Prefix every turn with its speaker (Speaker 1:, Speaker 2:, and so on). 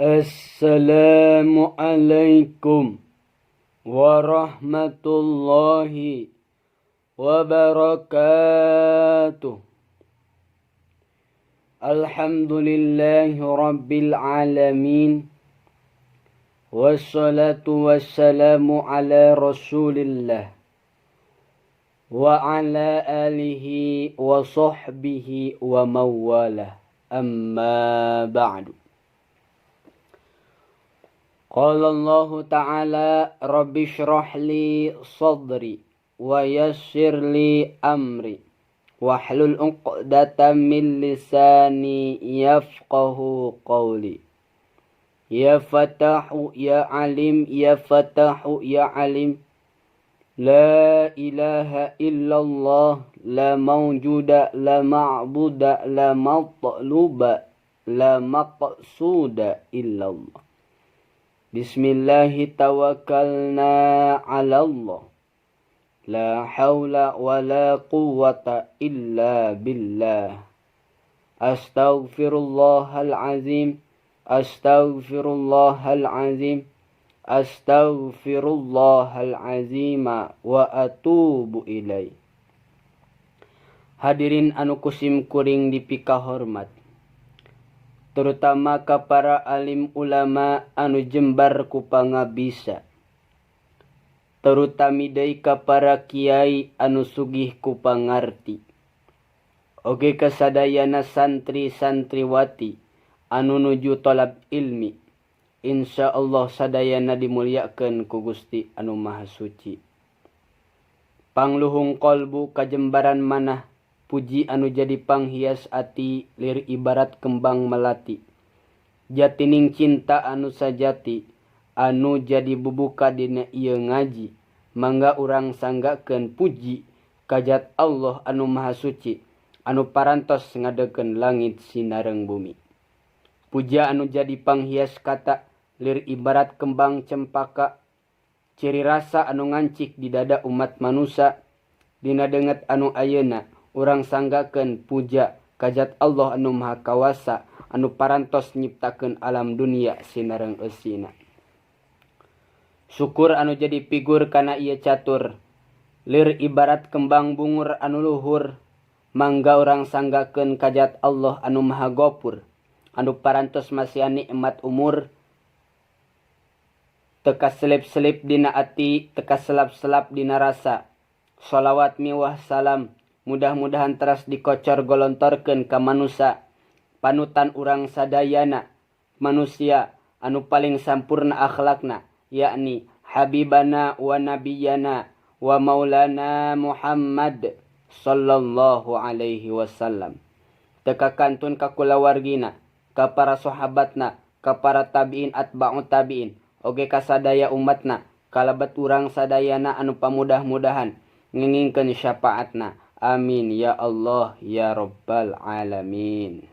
Speaker 1: Assalamualaikum warahmatullahi wabarakatuh. Alhamdulillahi rabbil alamin. Wassalatu wassalamu ala Rasulillah wa ala alihi wa sahbihi wa mawalah. Amma ba'du. Qala Allah Ta'ala, rabbi shrah li sadri wa yassir li amri wahlul 'uqdatam min lisani yafqahu qawli. Ya Fatahu ya Alim, ya Fatahu ya Alim. La ilaha illallah, la mawjuda, la ma'buda, la matluba, la maqsuda illallah. Bismillahi tawakkalna ala Allah. La hawla wa la quwwata illa billah. Astaghfirullahal azim. Astaghfirullahal azim. Astaghfirullahal azima wa atubu ilaih. Hadirin anu kusim kuring dipikahormat, terutama ka para alim ulama anu jembar ku pangabisa, terutami deui ka para kiai anu sugih ku pangarti, oge kasadayana santri santriwati anu nuju tolab ilmi. Insya Allah sadayana dimuliakeun ku Gusti anu Maha Suci. Pangluhung kolbu kajembaran manah, puji anu jadi panghias ati, lir ibarat kembang melati. Jatining cinta anu sajati anu jadi bubuka dina ieu ngaji, mangga urang sanggakeun puji kajat Allah anu Maha Suci anu parantos ngadekeun langit sinareng bumi. Puja anu jadi panghias kata, lir ibarat kembang cempaka, ciri rasa anu ngancik di dada umat manusia. Dina denget anu ayeuna, urang sanggakeun puja kajat Allah anu Maha Kawasa anu parantos nyiptakeun alam dunia sinareng eusina. Syukur anu jadi figur kana ieu catur, lir ibarat kembang bungur anu luhur, mangga urang sanggakeun kajat Allah anu Maha Gopur anu parantos masihan nikmat umur. Teu kaselip-selip dina ati, teu kaselap-selap dina rasa, sholawat miwah salam mudah-mudahan teras dikocor golontorkeun ka manusia panutan urang sadayana, manusia anu paling sampurna akhlakna, yakni habibana wa nabiyana wa maulana Muhammad sallallahu alaihi wasallam, teu kakantun ka kulawargina, ka para sahabatna, ka para tabiin, atba'ut tabiin, oge kasadaya umatna, kalabat urang sadayana anu pamudah-mudahan ngengingkeun syafaatna. Amin ya Allah ya Rabbal alamin.